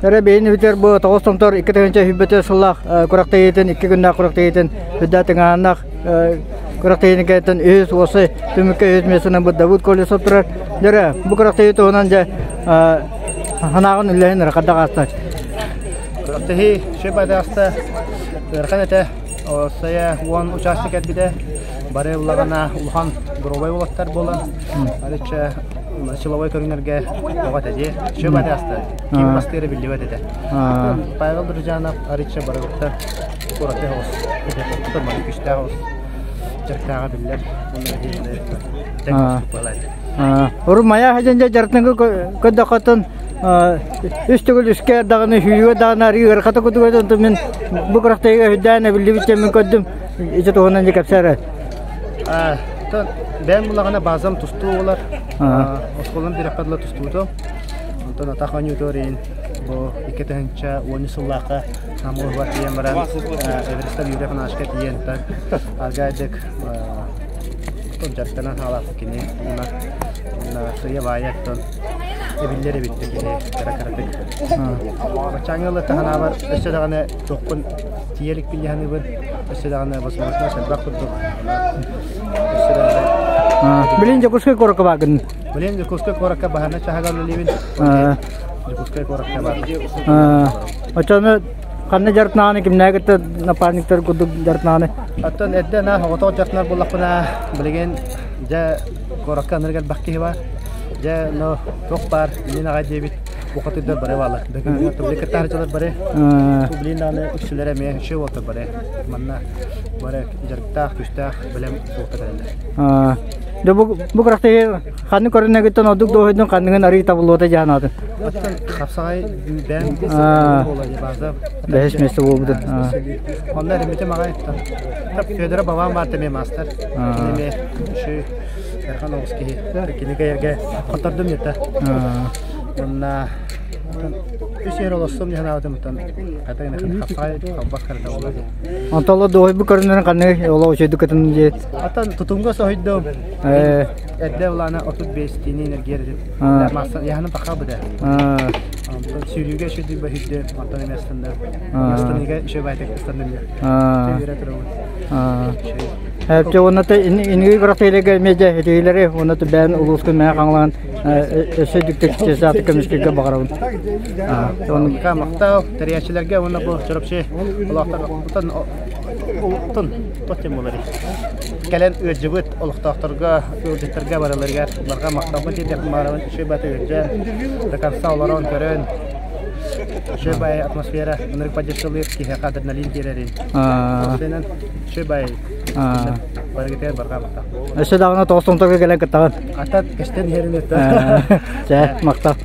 Эрэ бэйин бүтэр бу тоҕус томтор 2024 сыллаах күрэхтэһиитин икки күннээх күрэхтэһиитин үрдэ тыҥааһыннаах күрэхтэһиини кэнниттэн үһүс уосай түмүккэ үһүс миэстэнэн бу Давыд Колесов турар. Дьэрэ бу күрэхтэһии туһунан дьэ санааҕын үллэһин эрэ хайдах ааста? Күрэхтэһии шөп ааста ыарахан этэ. Сайа уон участок кэлбитэ. Бары ыллаҕына улахан грубай уолаттар буолан, арычча силовой көрүҥнэргэ оҕо этэ дии. Шөп ааста. Ким бастыыра биллибэт этэ. Павел Дружанов арычча барыбыттан ураты оҕус. Күүстээх оҕус. Дьарыктааҕа биллэр. Урут Майа дьэн дьарытын көрдөхөтөн үс төгүл үскэ даҕаны сүүрүгэ даҕаны арыы ыарахата кутуга онтон мин бу күрэхтэһиигэ үрдээн эбиллибит мин көрдүм ити туһунан дьэ кэпсээ Бэйэм булаҕына базам тустуу буолар. Оскуолам дирэххэ дылы тустуутум. Онтон атах оонньуутугар иһин бу 2013 сыллаахха Амурга тиийэн баран Эверстов Юрий Афанасьевичка тиийэн аргайдык дьарыктанан хаалаахпыт кини уонна сыйа баайа оттон эбиллэр эбит да кини кыра-кыратык. Баччааҥҥы ыла таһынаабар өссө даҕаны туохпун тиийэ иликпин дии саныыбын. Өссө даҕаны возможность элбэх курдук. Өссө даҕаны Билин Дьокуускай куоракка бааргын? Билин Дьокуускай куоракка баһаарынай чаһыгар үлэлиибин. Дьокуускай куоракка баар. Оччону ханна дьарыктанаҕыный, кимнээҕи кытта напарниктар курдук дьарыктанаҕыный? Оттон эрдэ на оҕотох дьарыктанар буоллахпына, билигин дьэ куоракка анырык элбэх киһи бар. Дьэ, но туох баар, мин аҕай диэбит бухатыйдар бары бааллар. Били кыттаарычылар бары. Билин даҕаны үксүлэрэ эмиэ үчүгэй уолаттар бары. Манна бары дьарыктаах, күүстээх, бэлэм уолаттар кэлэллэр. Дьэ бу бу күрэхтэһии ханнык көрүнэгиттэн ордук дуоһуйдун ханныгын арыый табыллуота дьаһанаатын. Оттон хапсаҕай бэйэм буола Бэһис миэстэ буолбутун. Онно эриммитим аҕай. Федора Бабан баар эмиэ маастар. Кини эмиэ үчүгэй Эрхан оҕус киһи. Кини кэйэргэ хоттордум дьэтэ. Уонна үс өр олоссум дьаһанаабытым оттон хапсаҕай халбас карата буолла. Онтон оло дуоһуйбут көрүнэрин ханныгы олох үчүгэйдик кытын диэт. Оттон тутумга соһуйдум. Эрдэ улаана 35 тиини энергия Яһаны паха быда. Онтон сүүрүүгэ үчүгэй баһыйды, онтон эмиэ астынным. Астаныыга үчүгэй баайтык ыстанным. Үөрэ турабын. Эпче уонна иниги күрэхтэһиилэргэ эмиэ дьэ этиилэри уонна бэйэн улуускун мэҥэ хаҥалаан өссө дьиктик чэсааты көмүскүүргэ баҕарабын. Оннука махтал тэрийээччилэргэ уонна бу Чурапчы олохтоохтор оттон туох диэн буоларый? Кэлэн ыалдьыбыт олохтоохторго, ыалдьыттарга барыларыгар барҕа махталбын тиэрдиэхпин баҕарабын. Үчүгэй баата ыалдьан, до конца олорон көрөн, үчүгэй баай атмосфера, ынырык поддержкалыыр киһиэхэ адреналин биэрэрин. Уопсайынан үчүгэй баай барыгытыгар барҕа махтал. Өссө даҕаны тоҕус томторго кэлэн кыттаҕын. Ата кэстэн иһэрин Чэ, махтал.